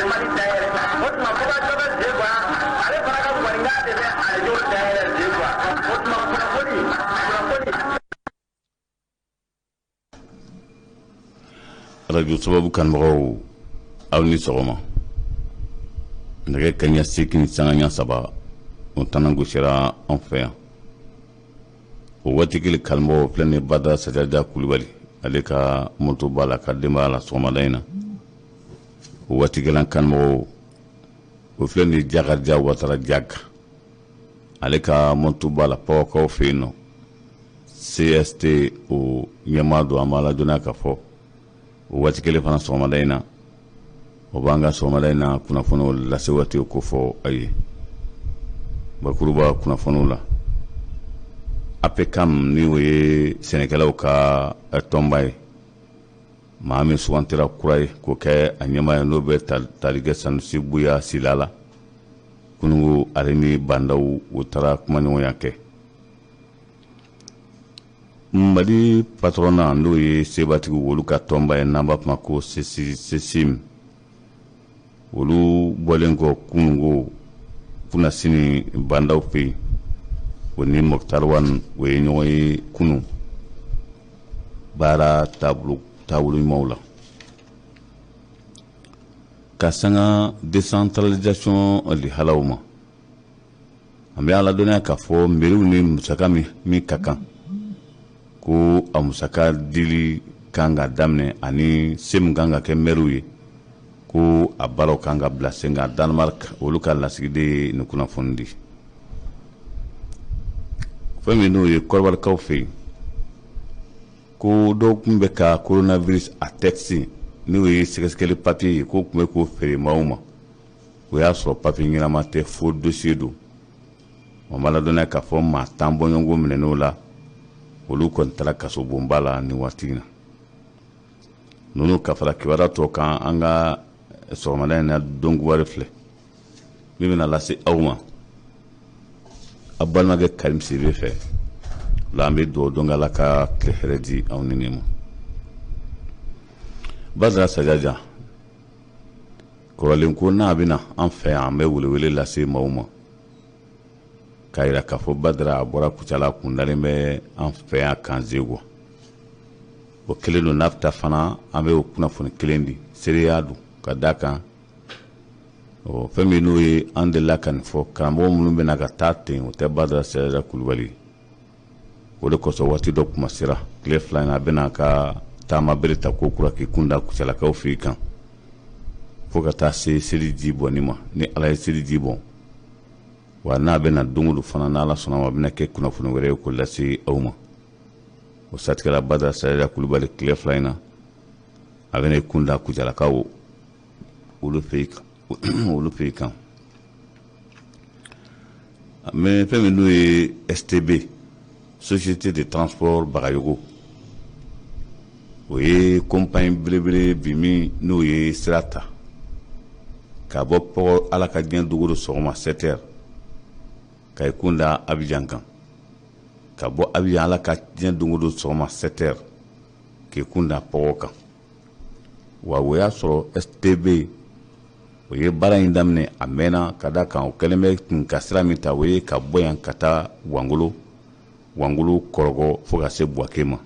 Mali dayɛlɛ. O tuma Bɔbajɔ bɛ Zegwa, ale fana ka gɔnikan de bɛ arajo dayɛlɛ Zegwa. O tuma kunnafoni, kunnafoni. Arajo sababu kanubagaw, aw ni sɔgɔma. Nɛgɛ kaɲɛ 8:03, o tana gosira an fɛ yan. O waati kelen, kanubagaw, filɛ ni Badara Sajaja Kulubali, ale ka moto b'a la ka denbaya la sɔgɔmada in na. O waati kelen, kanubagaw, o filɛ ni Jakarija Watara Jag, ale ka moto b'a la Pɔgɔkaw fɛ yen nɔ. CST o ɲɛmaa don. An b'a ladɔnniya ka fɔ o waati kelen fana sɔgɔmada in na, o b'an ka sɔgɔmada in na kunnafoniw lase waati ko fɔ a ye. Bakuruba kunnafoniw la, APCAM, ni o ye sɛnɛkɛlaw ka tɔnba ye, maa min sugantira kura ye k'o kɛ a ɲɛmaa ye, n'o bɛ tali kɛ Sanusi Buya Sila la, kununko ale ni Bah N'Daw, u taara kumaɲɔgɔnya kɛ. Mali patronat, n'o ye sebatigiw olu ka tɔnba ye, n'an b'a fɔ ma ko CSIM, olu bɔlen kɔ kununko kunasini Bah N'Daw fɛ yen, o ni Moctar Ouane, o ye ɲɔgɔn ye kunun baara taabolo taabolo ɲumanw la ka sanga décentralisation lihalaw ma. An bɛ a ladɔnniya k'a fɔ meriw ni musaka min ka kan, ko a musaka dili kan ka daminɛ, ani se min kan ka kɛ mɛriw ye, ko a baaraw kan ka bila sen kan. Danemark olu ka lasigiden ye nin kunnafoni di. Fɛn min n'o ye Kɔdiwarikaw fɛ yen, ko dɔw tun bɛ ka coronavirus a test, n'o ye sɛgɛsɛgɛli papiye ye, k'o tun bɛ k'o feere maaw ma. O y'a sɔrɔ papiye ɲɛnama tɛ, faux dossier don. O ma ladɔnniya k'a fɔ maa 10 bɔɲɔgɔnko minɛn'o la, olu kɔni taara kasobonba la nin waati in na. Ninnu ka fara kibaruya tɔ kan, an ka sɔgɔmada in na donkibaru filɛ min bɛna lase aw ma aw balimakɛ Karim Sidibe fɛ la. An bɛ dugawu don Ala ka tile hɛrɛ di aw ni ne ma. Badara Sajaja kɔrɔlen ko n'a bɛna an fɛ yan, an bɛ welewele lase maaw ma k'a yira k'a fɔ Badara a bɔra Kucala, kun dalen bɛ an fɛ yan kan Zegwa. O kelen don, n'a bɛ taa fana, an bɛ o kunnafoni kelen di. Seereya don ka d'a kan ɔ fɛn min n'o ye, an delila ka nin fɔ, karamɔgɔ minnu bɛna ka taa ten, o tɛ Badara Sajaja Kulubali. O de kosɔn waati dɔ kuma sera tile 2 in na, a bɛna ka taama bere ta ko kura k'i kun da Kucalakaw fɛ yen kan, fo ka taa se seli ji bɔnni ma, ni Ala ye seli ji bɔn. Wa n'a bɛna don o don fana, n'Ala sɔnna ma, a bɛna kɛ kunnafoni wɛrɛ ye k'o lase aw ma. O siratigɛla, Badara Sajaja Kulubali, tile 2 in na, a bɛna i kun da Kucalakaw olu fɛ yen kan. Mais fɛn min n'o ye STB, Société de transport Bagayogo, o ye compagnie belebele bi min n'o ye sira ta ka bɔ Pɔgɔ, Ala ka diɲɛ dogo don sɔgɔma 7 heures, ka i kun da Abidjan kan, ka bɔ Abidjan, Ala ka diɲɛ dogo don sɔgɔma 7 heures, k'i kun da Pɔgɔ kan. Wa o y'a sɔrɔ STB o ye baara in daminɛ a mɛnna, ka da kan o kɛlen bɛ kun ka sira min ta, o ye ka bɔ yan ka taa Wangolo, Wangolo, Kɔrɔgɔ, fo ka se Buwake ma.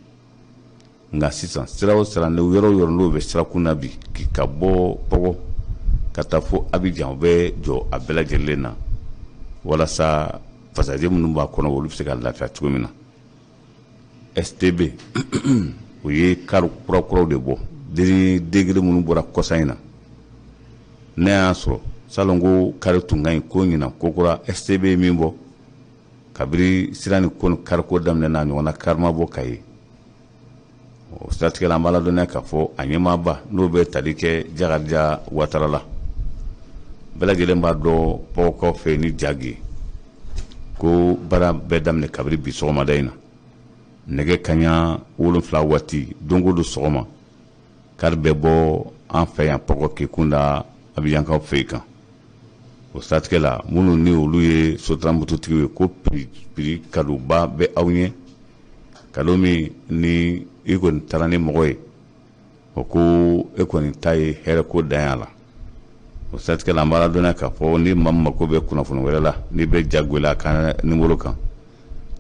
Nka sisan, sira o sira, ni yɔrɔ o yɔrɔ n'o bɛ sirakun na bi, ka bɔ Pɔgɔ ka taa fo Abidjan, o bɛ jɔ a bɛɛ lajɛlen na, walasa passager minnu b'a kɔnɔ, olu bɛ se ka lafiya cogo min na. STB o ye kari kurakuraw de bɔ, degré minnu bɔra kɔsa in na. Ne y'a sɔrɔ salon ko kari tun ka ɲi ko ɲina ko kura STB min bɔ kabiri sira ni ko kariko daminɛ n'a ɲɔgɔnna karima bɔ ka ye. O siratigɛla, an b'a ladɔnniya k'a fɔ a ɲɛmaaba, n'o bɛ tali kɛ Jakarija Watara la, bɛɛ lajɛlen b'a dɔn Pɔgɔkaw fɛ ni jagi ko baara bɛɛ daminɛ kabiri bi sɔgɔmada in na nɛgɛ kaɲa 7 waati. Don o don sɔgɔma, kari bɛ bɔ an fɛ yan Pɔgɔ k'i kun da Abijankaw fɛ yen kan. O siratigɛ la, minnu ni olu ye sotaramototigi ye, ko prix kadoba bɛ aw ɲɛ, kado min ni i kɔni taara ni mɔgɔ ye, o ko e kɔni ta ye hɛrɛ ko dan la. O siratigɛ la, an b'a ladɔnniya k'a fɔ ni maa min mako bɛ kunnafoni wɛrɛ la, n'i bɛ jagoya a ka nimoro kan,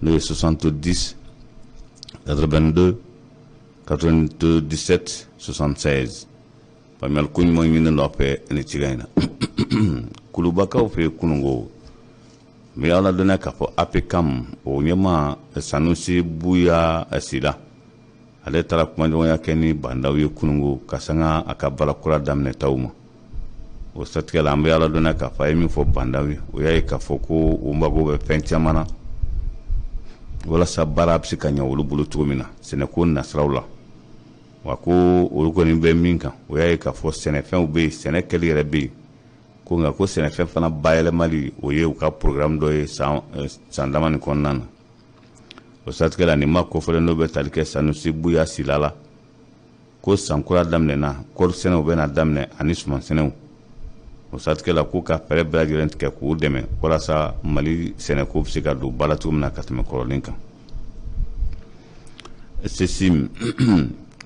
n'o ye 70 82 97 76. Faamuyali ko ɲuman ɲini don a fɛ ni cikan in na. Kulubakaw fɛ yen kununko, n bɛ aw ladɔnniya k'a fɔ APCAM o ɲɛmaa Sanusi Buya Sila, ale taara kumaɲɔgɔnya kɛ ni Bandaw ye kununko ka sanga a ka baara kura daminɛtaw ma. O siratigɛ la, an bɛ aw ladɔnniya k'a fɔ a ye min fɔ Bandaw ye, o y'a ye k'a fɔ ko u mago bɛ fɛn caman na walasa baara bɛ se ka ɲɛ olu bolo cogo min na sɛnɛko nasiraw la. Wa ko olu kɔni bɛ min kan, o y'a ye k'a fɔ sɛnɛfɛnw bɛ yen, sɛnɛ kɛli yɛrɛ bɛ yen ko, nka ko sɛnɛfɛn fana bayɛlɛmali, o ye u ka programme dɔ ye san dama nin kɔnɔna na. O siratigɛ la, nin ma kofɔlen n'o bɛ tali kɛ Sanusi Buya Sila la, ko san kura daminɛna, kɔɔri sɛnɛw bɛna daminɛ ani suman sɛnɛw. O siratigɛ la, k'u ka fɛɛrɛ bɛɛ lajɛlen tigɛ k'u dɛmɛ walasa Mali sɛnɛko bɛ se ka don ba la cogo min na ka tɛmɛ kɔrɔlen kan. CSIM,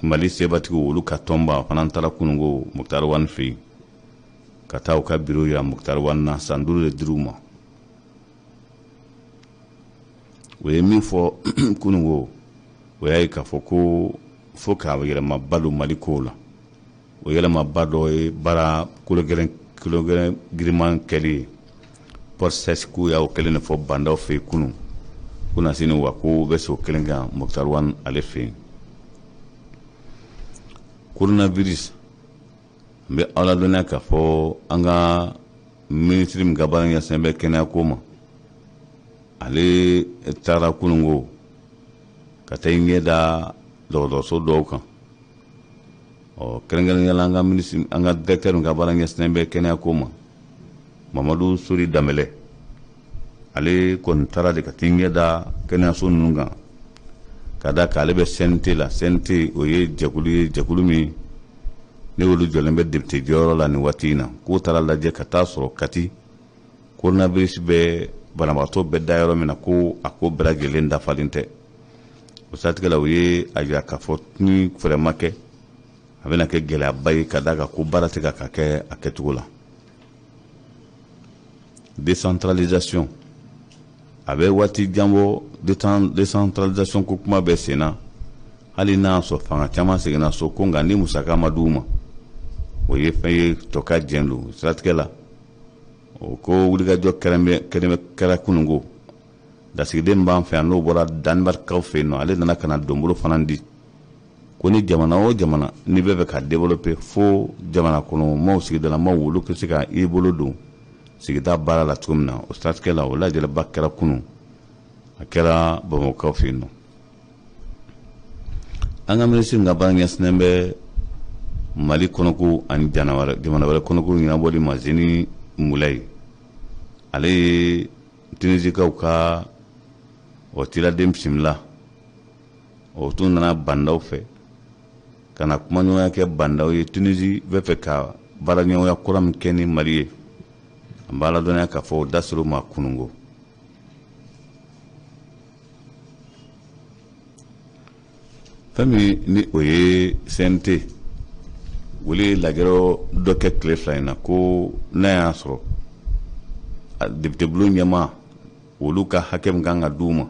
Mali sebatigiw olu ka tɔnba fana taara kununko Moctar Ouane fɛ yen ka taa u ka biro yira Moctar Ouane na. San 5 de dir'u ma. O ye min fɔ kununko, o y'a ye k'a fɔ ko fo ka yɛlɛmaba don Mali kow la. O yɛlɛmaba dɔ ye baara kologɛlɛn kologɛlɛn giriman kɛli ye Port-SES. K'u y'o kelen de fɔ Bandaw fɛ yen kunun kunasini, wa ko bɛ se o kelen kan Moctar Ouane ale fɛ yen. Coronavirus, n bɛ aw ladɔnniya k'a fɔ an ka minisiri min ka baara ɲɛsinnen bɛ kɛnɛyako ma, ale taara kununko ka taa i ɲɛ da dɔgɔtɔrɔso dɔw kan. Ɔ kɛrɛnkɛrɛnnenya la, an ka minisiri, an ka directeur min ka baara ɲɛsinnen bɛ kɛnɛyako ma, Mamadu Sori Danbɛlɛ, ale kɔni taara de ka t'i ɲɛ da kɛnɛyaso ninnu kan, ka da kan ale bɛ CNT la. CNT, o ye jɛkulu ye, jɛkulu min ne olu jɔlen bɛ député jɔyɔrɔ la nin waati in na. K'o taara lajɛ ka taa sɔrɔ Kati coronavirus bɛ banabagatɔ bɛ da yɔrɔ min na, ko a ko bɛɛ lajɛlen dafalen tɛ. O siratigɛ la, u ye a jira k'a fɔ ni fɛɛrɛ ma kɛ, a bɛna kɛ gɛlɛyaba ye, ka d'a kan ko baara tɛ ka kɛ a kɛcogo la. Décentralisation, a bɛ waati jan bɔ, décentralisation ko kuma bɛ sen na. Hali n'a y'a sɔrɔ fanga caman seginna so ko, nka ni musaka ma d'u ma, o ye fɛn ye tɔ ka jɛn don. Siratigɛ la, o ko wulikajɔ kɛrɛn kɛra kununko. Lasigiden b'an fɛ yan, n'o bɔra Danemarkaw fɛ yen nɔ, ale nana ka na donbolo fana di ko ni jamana o jamana n'i bɛ fɛ ka développer, fo jamana kɔnɔ maaw, sigidalamaw, olu ka se ka i bolo don sigida baara la cogo min na. O siratigɛ la, o lajɛrɛba kɛra kunun, a kɛra Bamakɔkaw fɛ yen nɔ. An ka minisiri ka baara ɲɛsinnen bɛ Mali kɔnɔko ani jamana wɛrɛ kɔnɔko ɲɛnabɔli ma, Zeni Mulayi, ale ye Tunisikaw ka o ciladen bisimila. O tun nana Bandaw fɛ ka na kumaɲɔgɔnya kɛ Bandaw ye. Tunisi bɛ fɛ ka baaraɲɔgɔnya kura min kɛ ni Mali ye, an b'a ladɔnniya k'a fɔ o da ser'o ma kununko. Fɛn min ni o ye CNT olu ye lajɛrɛ dɔ kɛ tile 2 in na, ko n'a y'a sɔrɔ député bulon ɲɛmaa olu ka hakɛ min kan ka d'u ma,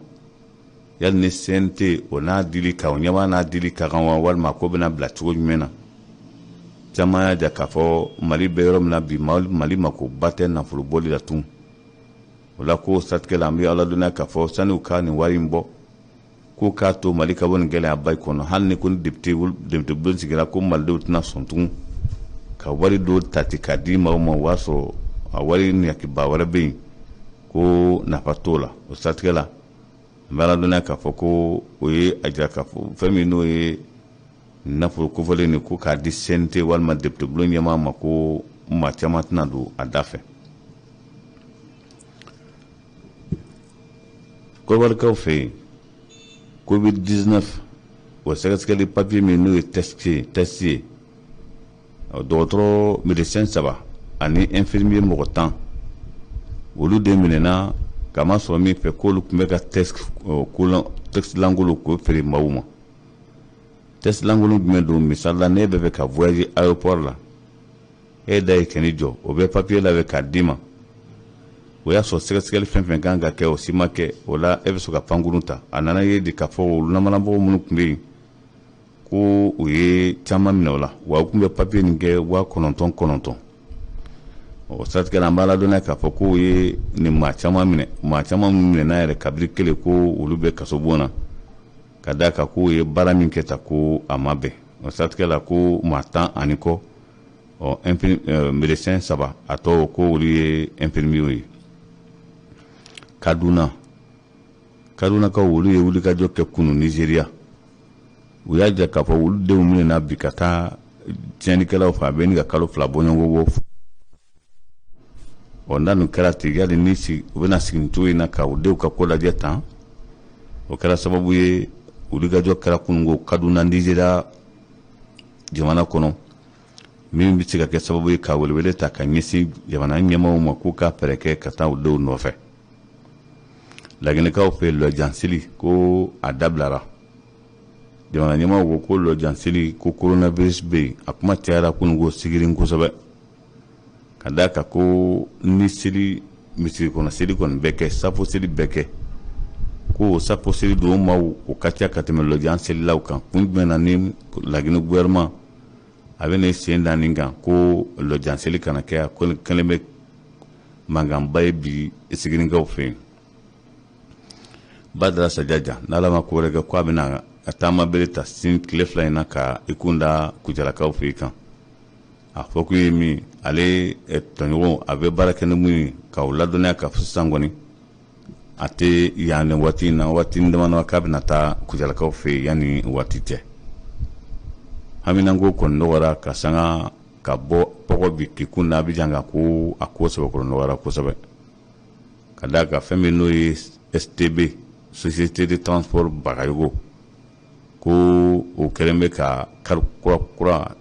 yali ni CNT o n'a dili ka o ɲɛmaa n'a dili ka kan wa, walima ko bɛna bila cogo jumɛn na. Caman y'a jira k'a fɔ Mali bɛ yɔrɔ min na bi, Mali makoba tɛ nafolo bɔli la tun. O la, ko siratigɛ la, an bɛ ala dɔnniya k'a fɔ sani u ka nin wari in bɔ, ko k'a to Mali ka bɔ nin gɛlɛyaba in kɔnɔ. Hali ni ko ni député bulon sigira, ko malidenw tɛna sɔn tugun ka wari dɔw ta ten k'a di maaw ma, o b'a sɔrɔ a wari ɲakiba wɛrɛ bɛ yen ko nafa t'o la. O siratigɛ la, an bɛ ala dɔnniya k'a fɔ ko o ye a jira k'a fɔ fɛn min n'o ye nafolo kofɔlen nin, ko k'a di CNT walima député bulon ɲɛmaa ma, ko maa caman tɛna don a da fɛ. Kɔdiwarikaw fɛ yen, Covid 19 o sɛgɛsɛgɛli papier min n'o ye test ye, dɔgɔtɔrɔ médecin saba ani infirmier mɔgɔ 10, olu de minɛna k'a sɔrɔ min fɛ k'olu tun bɛ ka test lankolon k'o feere maaw ma. Test lankolon jumɛn don? Misali la, n'e bɛ fɛ ka voyager aéroport la, E da ye kɛnɛ jɔ, o bɛ papiye labɛn k'a d'i ma. O y'a sɔrɔ sɛgɛsɛgɛli fɛn fɛn kan ka kɛ, o si ma kɛ. O la, e bɛ sɔrɔ ka pankurun ta. A nana ye de k'a fɔ olu namanabɔgɔ minnu tun bɛ yen, ko u ye caman minɛ o la, wa u tun bɛ papiye nin kɛ 9000 9. O siratigɛ la, an b'a ladɔnniya k'a fɔ k'u ye nin maa caman minɛ, maa caman minnu minɛna yɛrɛ kabiri kelen, ko olu bɛ kasobon na, ka d'a kan k'u ye baara min kɛ ta, ko a ma bɛn. O siratigɛ la, ko maa 10 ani kɔ, ɔ médecin saba, a tɔ ko olu ye infirmiers ye. Kaduna, Kadunakaw, olu ye wulikajɔ kɛ kunu Nizeriya. U y'a jira k'a fɔ olu denw minɛna bi ka taa tiɲɛnikɛlaw fɛ, a bɛ ni ka kalo 2 bɔɲɔgɔnko bɔ. Ɔ, n'a dun kɛra ten, yali ni u bɛna sigi nin cogo in na ka u denw ka ko lajɛ tan? O kɛra sababu ye, wulikajɔ kɛra kununko Kaduna, Nizeriya jamana kɔnɔ, min bɛ se ka kɛ sababu ye ka welewele ta ka ɲɛsin jamana ɲɛmaaw ma, k'u ka fɛɛrɛ kɛ ka taa u denw nɔfɛ. Laginɛkaw fɛ, lɔjanseli, ko a dabilara. Jamana ɲɛmaaw ko ko lɔjanseli, ko coronavirus bɛ yen. A kuma cayara kununko sigirin kosɛbɛ, ka d'a kan ko ni seli misiri kɔnɔ, seli kɔni bɛ kɛ, safo seli bɛ kɛ, ko safo seli don maaw, o ka ca ka tɛmɛ lɔjan selilaw kan. Kun jumɛn na ni Laginɛ gouvernement a bɛ ne sen da nin kan ko lɔjan seli kana kɛ? A kɛlen bɛ mankanba ye bi sigirinkaw fɛ yen. Badara Sajaja, n'Ala ma ko wɛrɛ kɛ, ko a bɛna a taama bere ta sin tile 2 in na ka i kun da Kucalakaw fɛ yen kan. A fɔ kun ye min, ale tɔɲɔgɔnw, a bɛ baara kɛ ni mun ye, k'aw ladɔnniya ka fɔ sisan kɔni a tɛ yan nin waati in na, waati dama k'a bɛna taa Kucalakaw fɛ yen yanni waati cɛ. Haminanko kɔni nɔgɔyara ka sanga ka bɔ Pɔgɔ bi k'i kun da Abijan kan, ko a ko sɛbɛkɔrɔ nɔgɔyara kosɛbɛ, ka d'a kan fɛn min n'o ye STB, Société de Transport Bagayogo, ko o kɛlen bɛ ka kari kura kura,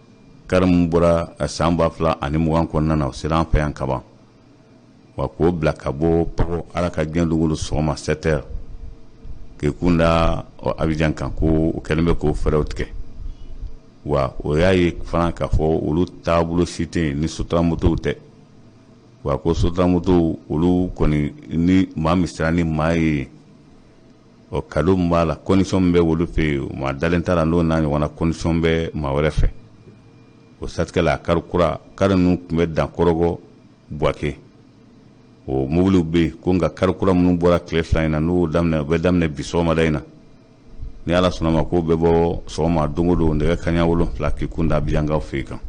kari min bɔra san 2020 kɔnɔna na, o sera an fɛ yan kaban wa, k'o bila ka bɔ Pɔgɔ Ala ka diɲɛ don o don sɔgɔma 7 heures k'i kun da Abijan kan, ko o kɛlen bɛ k'o fɛɛrɛw tigɛ. Wa o y'a ye fana k'a fɔ olu taabolo si tɛ yen ni sotaramamotow tɛ. Wa ko sotaramamotow, olu kɔni, ni maa min sera ni maa ye, ɔ cadeau min b'a la, condition min bɛ olu fɛ yen, maa dalen t'a la n'o n'a ɲɔgɔnna condition bɛ maa wɛrɛ fɛ. O siratigɛ la, kari kura, kari ninnu tun bɛ dan Kɔrɔgɔ, Buwake, o mobiliw bɛ yen ko. Nka kari kura minnu bɔra tile 2 in na, n'o daminɛ, o bɛ daminɛ bi sɔgɔmada in na, ni Ala sɔnna ma, k'o bɛ bɔ sɔgɔma don o don nɛgɛ kanɲɛ 7 k'i kun da Abijankaw fɛ yen kan.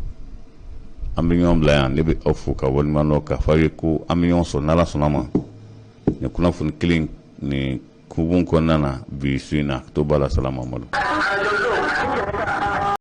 An bɛ ɲɔgɔn bila yan. Ne bɛ aw fo ka waleɲuman dɔn, k'a fɔ aw ye ko an bɛ ɲɔgɔn sɔrɔ, n'Ala sɔnna ma, nin kunnafoni kelen nin kubun kɔnɔna na bi su in na. To b'a la, salamamadu.